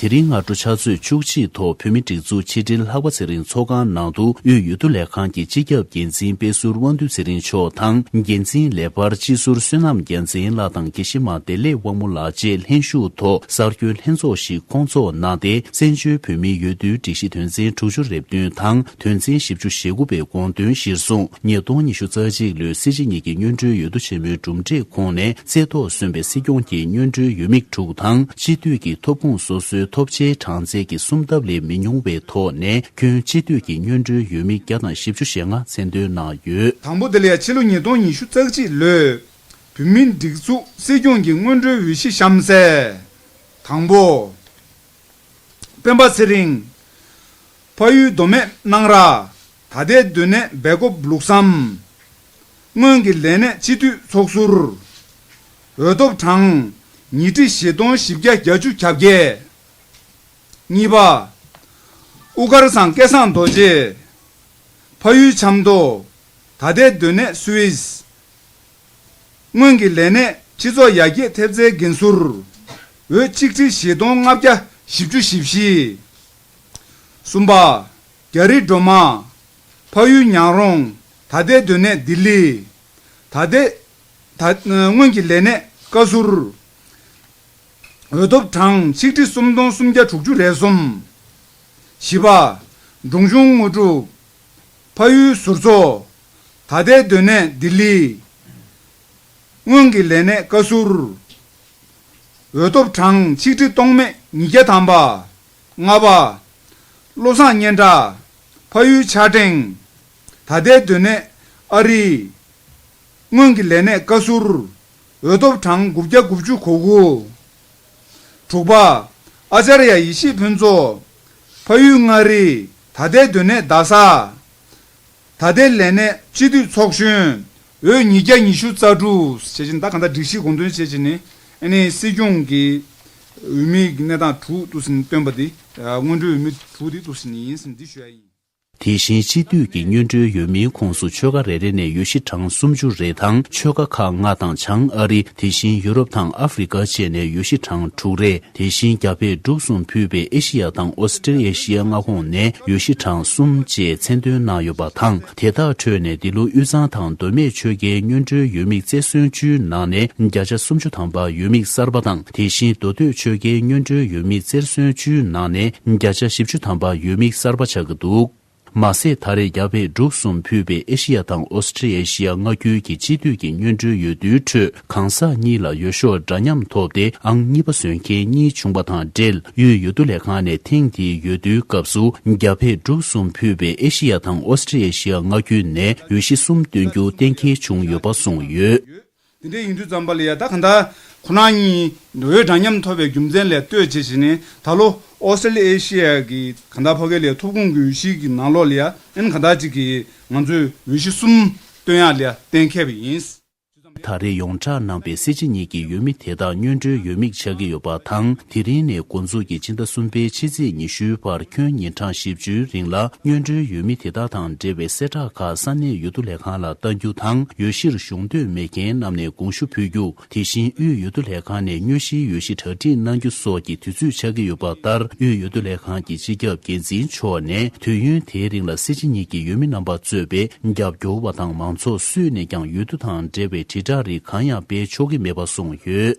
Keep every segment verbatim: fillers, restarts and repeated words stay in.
དེ་རིང་སྔ་དྲོ་ཕྱག་ཚོད་བཅུ་གཅིག་ཐོག་བོད་མིའི་སྒྲིག་འཛུགས་ཕྱི་དྲིལ་ལྷག་པ་ཚེ་རིང་ཚོགས་ཁང་ནང་དུ་དབུས་འོས་བསྡུ་ལས་ཁང་གི་སྤྱི་ཁྱབ་འགན་འཛིན་དཔེ་ཟུར་དབང་འདུས་ཚེ་རིང་མཆོག་དང་། འགན་འཛིན་ལས་འཕར་སྤྱི་ཟུར་བསོད་ནམས་རྒྱལ་མཚན་ལགས་དང་དགེ་བཤེས་མ་བདེ་ལེགས་དབང་མོ་ལགས་བཅས་ལྷན་ཞུགས་ཐོག་གསར་འགོད་ལྷན་ཚོགས་ཤིག་བསྐོང་ཚོགས་གནང་སྟེ། བཙན་བྱོལ་བོད་མིའི་འོས་བསྡུའི་སྒྲིག་གཞི་དོན་ཚན་དྲུག་ཅུ་རེ་བདུན་དང་དོན་ཚན་བཞི་བཅུ་ཞེ་དགུ་པའི་དགོངས་དོན་གཞིར་བཟུང་། ཉིས་སྟོང་ཉི་ཤུ་རྩ་གཅིག་ལོའི་སྲིད་སྤྱི་གཉིས་ཀྱི་སྔོན་འགྲོའི་འོས་བསྡུ་ཆེན་མོའི་གྲུབ་འབྲས་ཁོངས་ནས་རྩེ་ཐོག་སོན་པའི་སྲིད་སྐྱོང་གི་སྔོན་འགྲོའི་འོས་མི་དྲུག་དང་། སྤྱི་འཐུས་ཀྱི་ཐོབ་ཁུངས་སོ་སོའི་ཐོབ་ཆའི་གྲངས་ཚད་ཀྱི་གསུམ་ལྡབ་ལས་མི་ཉུང་བའི་ཐོག་ནས་ཁྱོན་སྤྱི་འཐུས་ཀྱི་སྔོན་འགྲོའི་འོས་མི་བརྒྱ་དང་བཞི་བཅུ་ཞེ་ལྔ་མཚན་འདོན་གནང་ཡོད། དང་པོ་དེ་ལ་ཡ་ཕྱི་ལོ་ཉིས་སྟོང་ཉི་ཤུ་རྩ་གཅིག་ལོའི་བོད་མིའི་སྒྲིག་འཛུགས་སྲིད་སྐྱོང་གི་སྔོན་འགྲོའི་འོས་གཞི་གཤམ་གསལ། དང་པོ། སྤེན་པ་ཚེ་རིང་། ཕ་ཡུལ་མདོ་སྨད་སྣང་ར། ད་ལྟའི་སྡོད་གནས་སྦེལ་ཀོབ་ལུགས་བསམ། སྔོན་གྱི་ལས་གནས་སྤྱི་འཐུས་ཚོགས་ཟུར། འོས་ཐོབ་གྲངས་ཉིས་ཁྲི་བཞི་སྟོང་བཞི་བརྒྱ་བརྒྱད་ཅུ་གྱ་བརྒྱད། གཉིས་པ། དབུ་དཀར་ཚང་སྐལ་བཟང་རྡོ་རྗེ། ཕ་ཡུལ་ཆབ་མདོ། ད་ལྟའི་སྡོད་གནས་སུད་སི། སྔོན་གྱི་ལས་གནས་སྤྱི་ཚོགས་ཡར་རྒྱས་ཐེབས་རྩའི་འགན་ཟུར། འོས་གཅིག་ཁྲི་བཞི་སྟོང་ལྔ་བརྒྱ་བཞི་བཅུ་ཞེ་བཞི། གསུམ་པ། རྒྱ་རི་སྒྲོལ་མ། ཕ་ཡུལ་ཉག་རོང་། ད་ལྟའི་སྡོད་གནས་ལྡི་ལི། ད་ལྟའི་ད་སྔོན་གྱི་ལས་གནས་བཀའ་ཟུར། འོས་ཐོབ་གྲངས་ཆིག་ཁྲི་སུམ་སྟོང་སུམ་བརྒྱ་དྲུག་ཅུ་རེ་གསུམ། བཞི་པ། འབྲོང་ཆུང་དངོས་གྲུབ། ཕ་ཡུལ་ཟུར་མཚོ། ད་ལྟའི་སྡོད་གནས་ལྡི་ལི། སྔོན་གྱི་ལས་གནས་བཀའ་ཟུར། འོས་ཐོབ་གྲངས་ཆིག་ཁྲི་སྟོང་མེད་ཉིས་བརྒྱ་ཐམ་པ། ལྔ་པ། བློ་བཟང་སྙན་གྲགས། ཕ་ཡུལ་ཕྱག་ཕྲེང་། ད་ལྟའི་སྡོད་གནས་ཨ་རི། སྔོན་གྱི་ལས་གནས་བཀའ་ཟུར། འོས་ཐོབ་གྲངས་དགུ་བརྒྱ་དགུ་བཅུ་གོ་དགུ། དྲུག་པ། ཨ་ཙརྱ་ཡེ་ཤེས་ཕུན་ཚོགས། ཕ་ཡུལ་མངའ་རིས། ད་ལྟའི་སྡོད་གནས་རྡ་ས། ད་ལྟའི་ལས་གནས་སྤྱི་འཐུས་ཚོགས་གཞོན། འོས་ཉིས་བརྒྱ་ཉི་ཤུ་རྩ་དྲུག་བྱས་ཕྱིན། ད་གང་ལྟར་སྒྲིག་གཞི་དགོངས་དོན་བྱས་ཕྱིན་ནི། ཨ་ནི་སྲིད་སྐྱོང་གི་འོས་མིའི་གནས་སྟངས་དྲུག་འདུག་ཟིན་བཏོན་པ་འདི། སྔོན་འགྲོའི་འོས་མི་དྲུག་འདི་འདུག་ཟིན་ཡིན་ཟིན་འདི་ཞུ་ཡ་ཡིན། དེ་བཞིན་སྤྱི་འཐུས་ཀྱི་སྔོན་འགྲོའི་འོས་མིའི་ཁོངས་སུ་ཆོལ་ཁ་རེ་རེ་ནས་འོས་གཞི་གྲངས་སུམ་ཅུ་རེ་དང་། ཆོལ་ཁ་ཁག་ལྔ་དང་བྱང་ཨ་རི། དེ་བཞིན་ཡུ་རོབ་དང་ཨ་ཧྥེ་རི་ཁ་བཅས་ནས་འོས་གཞི་གྲངས་དྲུག་རེ། དེ་བཞིན་རྒྱ་བལ་འབྲུག་གསུམ་ཕུད་པའི་ཨེ་ཤི་ཡ་དང་ཨོ་སི་ཀྲི་ཨེ་ཤི་ཡ་མངའ་ཁོངས་ནས་འོས་གཞི་གྲངས་གསུམ་བཅས་མཚན་འདོན་གནང་ཡོད་པ་དང་། དེ་དག་ཁྲོད་ནས་འདི་ལོ་དབུས་གཙང་དང་མདོ་སྨད་ཆོལ་ཁའི་སྔོན་འགྲོའི་འོས་དམིགས་རྩེར་སོན་བཅུའི་ནང་ནས་བརྒྱ་ཆ་སུམ་ཅུ་ཐམ་པ་འོས་དམིགས་གསར་པ་དང་། དེ་བཞིན་མདོ་སྟོད་ཆོལ་ཁའི་སྔོན་འགྲོའི་འོས་དམིགས་རྩེར་སོན་བཅུའི་ནང་ནས་བརྒྱ་ཆ་བཞི་བཅུ་ཐམ་པ་འོས་དམིགས་གསར་པ་ཆགས་ཀྱི་འདུག། མ་ཟད། ད་རེས་རྒྱ་བལ་འབྲུག་གསུམ་ཕུད་པའི་ཨེ་ཤི་ཡ་དང་ཨོ་སི་ཀྲི་ཨེ་ཤི་ཡ་མངའ་ཁུལ་གྱི་སྤྱི་འཐུས་ཀྱི་སྔོན་འགྲོའི་འོས་བསྡུའི་ཁྲོད། གང་ཟག་གཉིས་ལ་འོས་ཤོག་འདྲ་མཉམ་ཐོབ་སྟེ། ཨང་གཉིས་པ་བཟོ་མཁན་གཉིས་བྱུང་བ་དང་འབྲེལ། དབུས་འོས་བསྡུ་ལས་ཁང་ནས་ཐེངས་འདིའི་འོས་བསྡུའི་སྐབས་སུ། རྒྱ་བལ་འབྲུག་གསུམ་ཕུད་པའི་ཨེ་ཤི་ཡ་དང་ཨོ་སི་ཀྲི་ཨེ་ཤི་ཡ་མངའ་ཁུལ་ནས་འོས་གཞི་གསུམ་བཏོན་རྒྱུ་གཏན་འཁེལ་བྱུང་ཡོད་པ་གསུངས་ཡོད། དེ་འདྲའི་ཡིན་དུས་ཙམ་པ་ལ་ཡ། ད་གང་ལྟར་ཁོ་རང་གཉིས་འོས་འདྲ་མཉམ་ཐོབ་པའི་རྒྱུ་མཚན་ལས་ལྟོས་བྱས་བྱས་ནས། ད་ལོ་ཨོ་སི་ཀྲི་ལི་ཨེ་ཤི་ཡ་གི་གང་ལྟར་ཕ་གི་ལ་ཐོབ་ཁུངས་ཀྱི་འོས་གཞི་གི་ནང་ལོགས་ལ་ཡ། ཨེ་ནི་གང་ལྟར་ཅིག་གིས་ང་ཚོས་འོས་གཞི་གསུམ་བཏོན་ཡག་ལ་ཡ་གཏན་འཁེལ་བ་ཡིན། ད་རེས་ཡོངས་གྲགས་གནང་པའི་སྲིད་སྤྱི་གཉིས་ཀྱི་འོས་མི་དེ་དག་སྔོན་འགྲོའི་འོས་དམིགས་ཆགས་ཀྱི་ཡོད་པ་དང་། དེ་རིང་ནས་འགོ་འཛུགས་ཀྱིས་སྤྱི་ཟླ་གསུམ་པའི་ཕྱི་ཚེས་ཉི་ཤུའི་བར་ཁྱོན་ཉིན་གྲངས་བཞི་བཅུའི་རིང་ལ། སྔོན་འགྲོའི་འོས་མི་དེ་དག་དང་འབྲེལ་བའི་གསལ་བསྒྲགས་ཁག་ས་གནས་འོས་བསྡུ་ལས་ཁང་ལ་བཏང་རྒྱུ་དང་། འོས་གཞིར་ཞུགས་འདོད་མེད་མཁན་རྣམས་ནས་དགོངས་ཞུ་ཕུལ་རྒྱུ། དེ་བཞིན་དབུས་འོས་བསྡུ་ལས་ཁང་ནས་དངོས་གཞིའི་འོས་གཞི་གྲ་སྒྲིག་གནང་རྒྱུ་སོགས་ཀྱི་དུས་ཚོད་ཆགས་ཀྱི་ཡོད་པ་ལྟར། དབུས་འོས་བསྡུ་ལས་ཁང་གི་སྤྱི་ཁྱབ་འགན་འཛིན་མཆོག་ནས། དུས་ཡུན་དེའི་རིང་ལ་སྲིད་སྤྱི་གཉིས་ཀྱི་འོས་མི་རྣམ་པ་གཙོས་པའི་རྒྱབ་སྐྱོར་བ་དང་མང་ཚོགས་སུས་ནས་ཀྱང་འོས་བསྡུ་དང་འབྲེལ་བའི་དྲིལ་བསྒྲགས་རིགས་གང་ཡང་སྤེལ་ཆོག་གི་མེད་པ་གསུངས་ཡོད།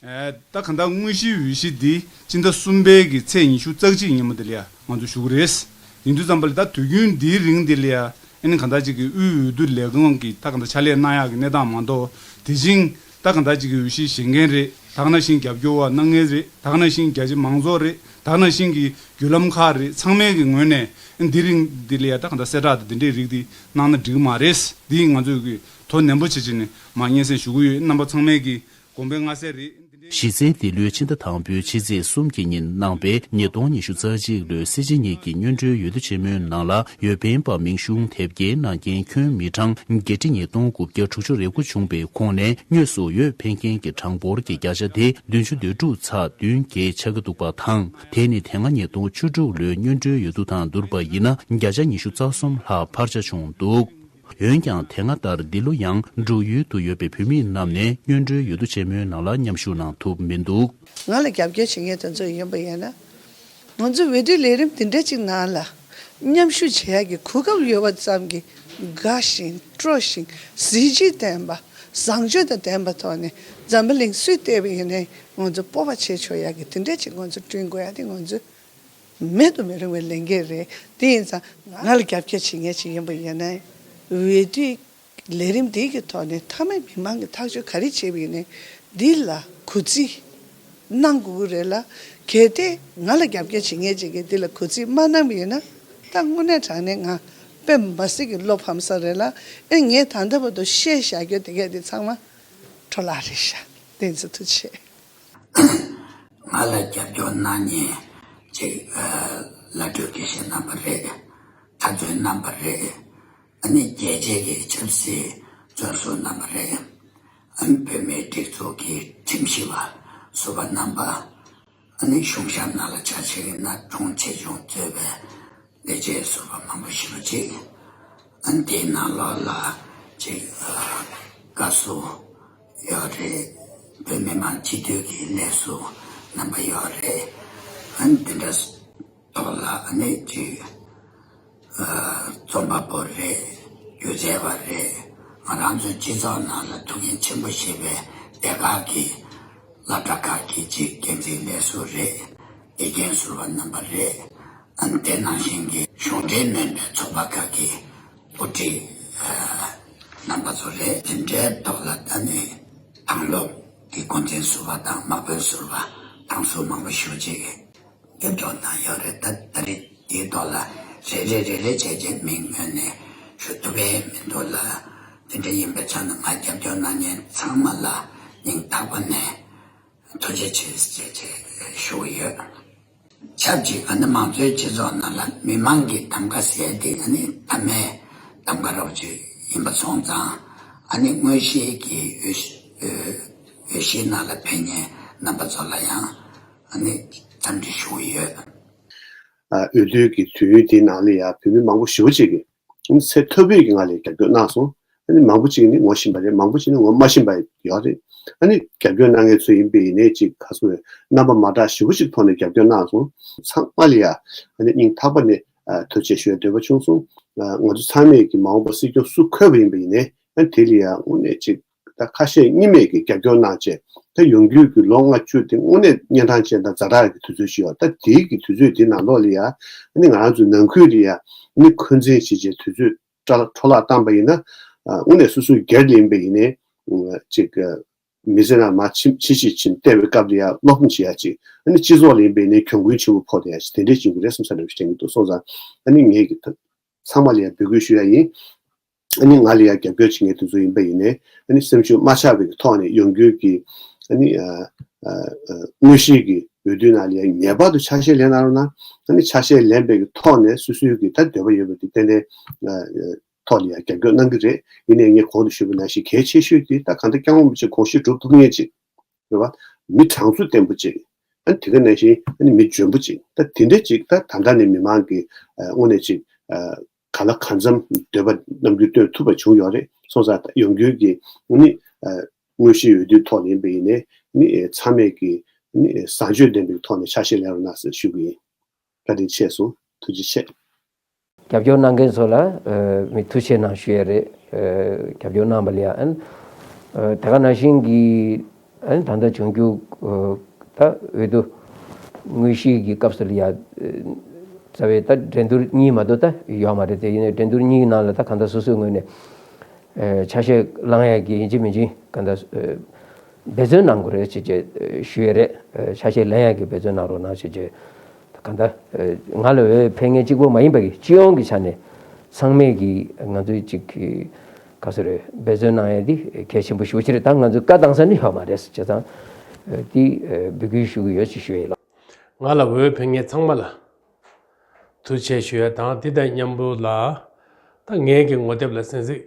ཨེ། ད་གང་ལྟར་དངོས་གཞིའི་འོས་གཞི་འདི་སྤྱི་ཟླ་གསུམ་པའི་གི་ཚེས་ཉི་ཤུ་རྩ་གཅིག་ཉིན་མོ་དེ་ལ་ཡ་ང་ཚོ་ཞུ་གི་རེད། ཡིན་དུས་ཙམ་པ་ལ་ད་དུས་རྒྱུན་འདིའི་རིང་འདི་ལ་ཡ། ཨེ་ནི་གང་ལྟར་ཅིག་གི་དབུས་འོས་བསྡུ་ལས་ཁང་གི་ད་གང་ལྟར་ཕྱག་ལས་གནང་ཡག་གི་གནས་སྟངས་མ་གཏོགས། དེ་བཞིན་ད་གང་ལྟར་ཅིག་གི་འོས་གཞི་བཞེས་མཁན་རེད། ད་ག་ནང་བཞིན་རྒྱབ་སྐྱོར་བ་གནང་མཁན་རེད། ད་ག་ནང་བཞིན་རྒྱ་ཆེ་མང་ཚོགས་རེད། ད་ག་ནང་བཞིན་གྱི་བརྒྱུད་ལམ་ཁག་རེད། ཚང་མའི་གི་ངོས་ནས་འདི་རིང་འདི་ལ་ཡ་ད་གང་ལྟར་གསལ་བསྒྲགས་དང་འདི་འདྲའི་རིགས་འདི་གནང་ན་འགྲིག་གི་མ་རེད། འདི་ང་ཚོས་གི་དོ་ནན་པོ་བྱེད་བྱེད་ནས་མ་སྙན་སེང་ཞུ་གི་ཡོད། རྣམ་པ་ཚང་མས་གི་དགོངས་པ་མངའ་གསལ་རེད། འདི་འདྲའི། གཞི་རྩའི་འདི་ལོའི་ཕྱི་ཟླ་དང་པོའི་ཕྱི་ཚེས་གསུམ་གྱི་ཉིན་གནང་པའི་ཉིས་སྟོང་ཉི་ཤུ་རྩ་གཅིག་ལོའི་སྲིད་སྤྱི་གཉིས་ཀྱི་སྔོན་འགྲོའི་འོས་བསྡུ་ཆེན་མོའི་ནང་ལ་འོས་འཕེན་པ་མིང་གཞུང་དེབ་སྐྱེལ་གནང་མཁན་ཁྱོན་མི་གྲངས་བརྒྱད་ཁྲི་ཉིས་སྟོང་དགུ་བརྒྱ་དྲུག་ཅུ་རེ་དགུ་བྱུང་པའི་ཁོངས་ནས། དངོས་སུ་འོས་འཕེན་མཁན་གྱི་གྲངས་འབོར་གྱི་བརྒྱ་ཆ་དེ་བདུན་ཅུ་དོན་དྲུག་ཚེག་བདུན་བརྒྱད་ཆགས་ཀྱི་འདུག་པ་དང་། དེ་ནི་དེ་སྔ་ཉིས་སྟོང་བཅུ་དྲུག་ལོའི་སྔོན་འགྲོའི་འོས་བསྡུ་དང་བསྡུར་བ་ཡིན་ན་བརྒྱ་ཆ་ཉི་ཤུ་རྩ་གསུམ་ལྷག་འཕར་ཆ་བྱུང་འདུག། འོན་ཀྱང་དེ་སྔ་ལྟར་འདི་ལོ་ཡང་འབྲུག་ཡུལ་དུ་ཡོད་པའི་བོད་མི་རྣམས་ནས་སྔོན་འགྲོའི་འོས་བསྡུ་ཆེན་མོའི་ནང་ལ་མཉམ་ཞུགས་གནང་ཐུབ་མི་འདུག། ང་ལ་རྒྱབ་སྐྱོར་བྱེད་མཁན་དེ་ཚོ་ཡིན་པ་ཡིན་ན། ང་ཚོ་འོས་བསྡུའི་ལས་རིམ་དེ་འདྲ་ཅིག་ནང་ལ་མཉམ་ཞུགས་བྱེད་ཡག་གི་གོ་སྐབས་ཡོད་པ་ཙམ་གྱིས་དགའ་ཞིང་སྤྲོ་ཞིང་གཟི་བརྗིད་ལྡན་པ་བཟང་སྤྱོད་དང་ལྡན་པའི་ཐོག་ནས་འཛམ་བུ་གླིང་སུས་བལྟས་པ་ཡིན་ནའི་ང་ཚོ་སྤོབས་པ་བྱེད་ཆོག་ཡག་གི་དེ་འདྲ་ཅིག་ང་ཚོ་བསྐྲུན་དགོས་ཡག་དེ་ང་ཚོ་མེད་དུ་མི་རུང་བའི་ལས་འགན་རེད། དེ་ཡིན་ཙང་ང་ལ་རྒྱབ་སྐྱོར་བྱེད་མཁན་ཅིག་ཡིན་པ་ཡིན་ན་འོས་བསྡུའི་ལས་རིམ་འདི་གི་ཐོག་ནས་མཐའ་མའི་མི་མང་གི་ཐག་གཅོད་ག་རེ་བྱས་པ་ཡིན་ནའི་འདི་ལ་གུས་བརྩི་གནང་དགོས་ཀྱི་རེད་ལ། གལ་ཏེ་ང་ལ་རྒྱབ་སྐྱོར་བྱེད་མཁན་ཅིག་གིས་འདི་ལ་གུས་བརྩི་མ་གནང་བ་ཡིན་ན་ད་དངོས་གནས་དྲང་གནས་ང་དཔེ་མ་སྲིད་ཀྱི་བློ་ཕམ་ས་རེད་ལ། ཨེ་ངས་ད་ལྟ་བར་དུ་བཤད་བཞག་རྒྱུ་དེ་གས་དེ་ཚང་མ་འཕྲོ་བརླག་རེད་ཤག། བསྟན་འཛིན་ཐུགས་རྗེ་ཆེ། ང་ལ་རྒྱབ་སྐྱོར་གནང་མཁན་ཅིག་ཨ་བླ་སྤྲུལ་དགེ་བཤེས་རྣམ་པ་རེད། གྲྭ་བཙུན་རྣམ་པ་རེད། ཨ་ནི་རྒྱལ་སྤྱིའི་གི་ཆབ་སྲིད་བཙོན་ཟུར་རྣམ་པ་རེད། ཨ་ནི་བོད་མིའི་སྒྲིག་འཛུགས་ཀྱི་ཁྲིམས་ཞིབ་པ་ཟུར་པ་རྣམ་པ། ཨ་ནི་གཞུང་ཞབས་ནང་ལ་ཆ་བཞག་ཡིན་ན་དྲུང་ཆེ་ཆུང་གཙོས་པའི་ལས་བྱེད་ཟུར་པ་མང་པོ་ཞེ་པོ་ཅིག། ཨ་ནི་དེའི་ནང་ལོགས་ལ་ཅིག་ཨ་བཀའ་ཟུར་ཡོད་རེད། བོད་མི་མང་སྤྱི་འཐུས་ཀྱི་ལས་ཟུར་རྣམ་པ་ཡོད་རེད། ཨ་ནི་དེ་འདྲ་ཐོག་ལ་ཨ་ནི་ཅིག་ཨ་རྩོམ་པ་པོ་རེད། སྒྱུ་རྩལ་བ་རེད། ང་རང་ཚོའི་སྤྱི་ཚོགས་ནང་ལ་ཐུགས་འགན་ཆེན་པོ་བཞེས་པའི་སྡེ་ཁག་གི་སློབ་གྲྭ་ཁག་གི་ཅིག་འགན་འཛིན་ལས་ཟུར་རེད། དགེ་རྒན་ཟུར་པ་རྣམ་པ་རེད། ཨ་ནི་དེ་ནང་བཞིན་གྱི་གཞུང་འབྲེལ་མིན་པའི་ཚོགས་པ་ཁག་གི་དབུ་ཁྲིད་ཨ་རྣམ་པ་ཚོ་རེད། དེ་འདྲའི་ཐོག་ལ་ད་ནི་དང་སློབ་ཀྱི་འགོ་འཛིན་ཟུར་པ་དང་དམག་དཔོན་ཟུར་པ་དང་ཟུར་མང་པོ་ཞེ་པོ་ཅིག་རྒྱབ་སྐྱོར་གནང་ཡོད་རེད། ད་ད་རེས་དེའི་ཐོག་ལ་རེ་རེ་རེ་རེ་བྱས་རྗེས་མིང་སྔོན་ནས་ཞུ་ཐུབ་པའི་མི་འདུག་ལ། དེ་འདྲ་ཡིན་པའི་ཆ་ནས་ང་རྒྱབ་སྐྱོར་གནང་མཁན་ཚང་མ་ལ་སྙིང་ཐག་པ་ནས་ཐུགས་རྗེ་ཆེ་ཞེས་ཞེས་ཞུ་གི་ཡོད། ཆབས་ཅིག་ཨ་ནི་མང་གཙོའི་སྤྱི་ཚོགས་ནང་ལ་མི་མང་གི་གདམ་ག་ཟེར་དེ་ཨ་ནི་མཐའ་མའི་གདམ་ག་རོགས་ཅིག་ཡིན་པ་སོང་ཙང་། ཨ་ནི་དངོས་གཞིའི་གི་འོས་འོས་གཞིའི་ནང་ལ་ཕེབས་མཁན་རྣམ་པ་ཚོ་ལ་ཡང་ཨ་ནི་འཚམས་འདྲི་ཞུ་གི་ཡོད། ཨ་འོས་བསྡུའི་གི་དུས་ཡུན་དེའི་ནང་ལ་ཡང་བོད་མི་མང་པོ་ཞེ་པོ་ཅིག་གིས་ཚད་མཐོ་པོའི་གི་ངང་ལ་རྒྱབ་སྐྱོར་གནང་སོང་། ཨ་ནི་མང་པོ་ཅིག་ནི་ངོ་ཤེས་པ་རེད། མང་པོ་ཅིག་ནི་ངོ་མ་ཤེས་པ་ཡོད་རེད། ཨ་ནི་རྒྱབ་སྐྱོར་གནང་མཁན་ཚོ་ཡིན་པ་ཡིན་ནའི་ཅིག་ག་ཚོད་རེད། རྣམ་པ་མ་འདྲ་ཞེ་པོ་ཅིག་ཐོག་ནས་རྒྱབ་སྐྱོར་གནང་སོང་། ཚང་མ་ལ་ཡ་ཨ་ནི་སྙིང་ཐག་པ་ནས་ཨ་ཐུགས་རྗེ་ཆེ་ཞུ་ཡ་འདོད་པ་བྱུང་སོང་། ཨ་ང་ཚོ་ཚང་མས་ཀྱི་མ་འོངས་པ་སྲིད་སྐྱོང་སུ་འཁོད་པ་ཡིན་པ་ཡིན་ནའི་ཨ་ནི་དེ་ལ་ཡ་དངོས་གནས་ཅིག་ད་ཁ་ཞེ་གཉིས་མེད་ཀྱི་རྒྱབ་སྐྱོར་གནང་བྱས། ད་ཡོང་རྒྱུའི་གི་ལོ་ལྔ་བཅུ་དེ་དངོས་གནས་གཉན་འཕྲང་ཅན་དང་ཛ་དྲག་གི་དུས་ཚོད་ཞིག་ཡོད། ད་དེའི་གི་དུས་ཚོད་དེ་ནང་ལོགས་ལ་ཡ་ཨ་ནི་ང་རང་ཚོ་ནང་ཁུལ་ལ་ཡ་ཨ་ནི་འཁོན་འཛིན་བྱེད་བྱས་དུས་ཚོད་འཕྲོ་བརླག་བཏང་པ་ཡིན་ན། ཨ་དངོས་གནས་སོ་སོའི་སྒེར་ལ་ཡིན་པ་ཡིན་ནའི་ཅིག་མི་ཚེ་ནང་མར་ཕྱིན་ཕྱི་ཕྱིར་ཕྱིན་བལྟས་པའི་སྐབས་ལ་ཡང་བློ་ཕམ་བྱེད་ཡ་ཅིག་ཨ་ནི་སྤྱི་ཚོགས་ལ་ཡིན་པ་ཡིན་ནའི་གྱོང་གུན་ཆེན་པོ་ཕོག་བསྡད་ཡ་ཅིག་དེ་འདྲས་ཅིག་ཡོང་གི་རེད་བསམ་ས་འདྲ་བོ་ཞིག་དྲན་གྱི་འདུག་སོང་ཙང་ཨ་ནི་ངས་ཀྱི་ཚང་མ་ལ་ཡང་འབོད་སྐུལ་ཞུ་ཡ་ཡིན། ཨ་ནི་ང་ལ་ཡང་རྒྱབ་སྐྱོར་བྱེད་མཁན་དེ་ཚོ་ཡིན་པ་ཡིན་ནའི་ཨ་ནི་སེམས་ཤུགས་མ་ཆག་པའི་ཐོག་ནས་ཡོང་རྒྱུའི་གི་ཨ་ནི་ཨ་ཨ་ཨ་དངོས་གཞིའི་གི་འོས་བསྡུའི་ནང་ལ་ཡང་ངེས་པར་དུ་ཆ་ཤས་ལེན་གནང་རོགས་གནང་། ཨ་ནི་ཆ་ཤས་ལེན་པའི་གི་ཐོག་ནས་སོ་སོའི་གི་ད་འདོད་པ་ཡོད་པ་དེ་ཏན་ཏན་ཨ་ཨ་ཐོག་ལ་ཡང་རྒྱབ་སྐྱོར་གནང་གི་རེད། ཡིན་ནའི་ངས་གོང་དུ་ཞུས་པ་ནང་བཞིན་གལ་ཆེ་ཤོས་དེ་ད་གང་ལྟར་སྐྱབས་མགོན་རིན་པོ་ཆེ་དགོངས་གཞི་སྒྲུབ་ཐུབ་མཁན་ཅིག་རེད་བ། མི་དྲང་ཚུགས་ལྡན་པོ་ཅིག་ཨ་ནི་དེ་ག་ནང་བཞིན་ཨ་ནི་མི་འཇོན་པོ་ཅིག་ད་དེ་འདྲ་ཅིག་ད་ད་ལྟ་ནས་མི་མང་གི་ཨ་དངོས་གནས་ཅིག་ཨ་གང་ལ་གང་འཚམ་འདོད་པ་རྣམ་འགྱུར་སྟོན་ཐུབ་པ་བྱུང་ཡོད་རེད། སོང་ཙང་ད་ཡོང་རྒྱུའི་གི་ཨ་ནི་ཨ་དངོས་གཞིའི་འོས་བསྡུའི་ཐོག་ནས་ཡིན་པ་ཡིན་ནའི་ཨ་ནི་ཚང་མས་ཀྱི་ཨ་ནི་བཟང་སྤྱོད་ལྡན་པའི་ཐོག་ནས་ཆ་ཤས་ལེན་རོགས་གནང་ཟེར་ཞུ་གི་ཡིན། བཀའ་དྲིན་ཆེ་སོང་། ཐུགས་རྗེ་ཆེ། རྒྱབ་སྐྱོར་གནང་མཁན་ཚོ་ལ་ཨ་མི་ཐུགས་རྗེ་གནང་ཞུ་ཡས་རེད། ཨ་རྒྱབ་སྐྱོར་གནང་བ་ལ་ཡ་ཨ་ནི་ཨ་དེ་ག་ནང་བཞིན་གྱི་ཨ་ནི་ད་ལྟ་འབྱུང་འགྱུར་ཨ་ད་འོས་བསྡུ་དངོས་གཞིའི་གི་སྐབས་སུ་ལ་ཡ་ཨ་རྩ་བའི་ད་འགྲན་བསྡུར་གཉིས་མ་གཏོགས་ད་ཡོད་མ་རེད་དེ། ཡིན་ནའི་འགྲན་བསྡུར་གཉིས་ནང་ལ་ད་གང་ལྟར་སོ་སོའི་ངོས་ནས་ཨ་ཆ་ཤས་བླང་ཡས་ཀྱི་ཡིན་གཅིག་མིན་གཅིག་གང་ལྟར་ཨ་འབད་བརྩོན་གནང་དགོས་རེད་ཅེས་བཅས་ཞུ་ཡས་རེད། ཆ་ཤས་ལེན་ཡག་གི་འབད་བརྩོན་གནང་རོགས་གནང་ཞེས་བཅས། གང་ལྟར་ང་ལ་འོས་འཕེན་མཁན་གཅིག་པོ་མ་ཡིན་པ་གི་སྤྱི་ཡོངས་ཀྱི་ཆ་ནས་ཚང་མས་ཀྱི་ང་ཚོའི་གཅིག་གི་ག་ཚོད་རེད། འབད་བརྩོན་གནང་ཡས་འདི་གལ་ཆེན་པོ་ཞེ་པོ་ཅིག་རེད། ད་ང་ཚོས་བཀའ་བཏང་ས་ནི་ཡོད་མ་རེད། བྱས་ཙང་འདི་འབོད་སྐུལ་ཞུ་གི་ཡོད་ཅེས་ཞུ་ཡས་ལགས། ང་ལ་འོས་འཕེན་མཁན་ཚང་མ་ལ་ཐུགས་རྗེ་ཆེ་ཞུ་ཡས་དང་། འདི་དང་མཉམ་པོ་ལ་ད་ངའི་གི་ངོ་དེབ་ལ་གསན་གཟིགས་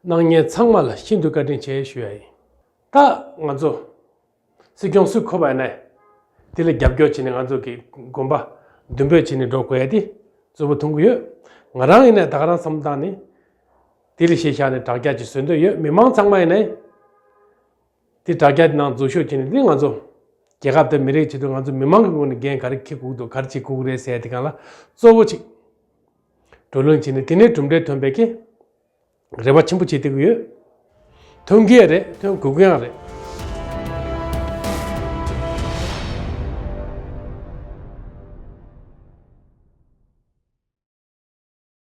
གནང་མཁན་ཚང་མ་ལ་ཤིན་ཏུ་བཀའ་དྲིན་ཆེ་ཞུ་ཡས་ཡིན། ད་ང་ཚོ་སྲིད་སྐྱོང་སུ་འཁོད་པ་ཡིན་ནའི་དེ་ལ་རྒྱབ་སྐྱོར་བྱས་ནས་ང་ཚོ་གི་དགོངས་པ་མདུན་སྤོས་བྱས་ནས་འགྲོ་དགོས་ཡ་དེ་གཙོ་བོ་མཐོང་གི་ཡོད། ང་རང་ཡིན་ནའི་ད་ག་རང་བསམ་བཏང་ནས་ དེ་ལ་གཞི་བཞག་ནས་དྲ་རྒྱ་ཅིག་བཟོ་འདོད་ཡོད། མི་མང་ཚང་མ་ཡིན་ནའི་དེ་དྲ་རྒྱ་དེ་ནང་འཛུལ་ཞུགས་བྱས་ནས། དེ་ང་ཚོ་རྒྱལ་ཁབ་དང་མི་རིགས་ཆེད་དུ་ང་ཚོ་མི་མང་གི་ངོས་ནས་འགན་ག་རེ་འཁྱེར་དགོས་འདུག་ག་རེ་བྱེད་དགོས་ཀྱི་རེད་ཟེར་ཡ་དེ་སྒང་ལ་གཙོ་བོ་ཅིག་བགྲོ་གླེང་བྱས་ནས། དེ་ནས་གྲུབ་འབྲས་ཐོན་པའི་གི་རེ་བ་ཆེན་པོ་བྱེད་བསྡད་ཀྱི་ཡོད། ཐོན་གྱི་ཡང་རེད། ཐོན་དགོས་ཀྱི་ཡང་རེད།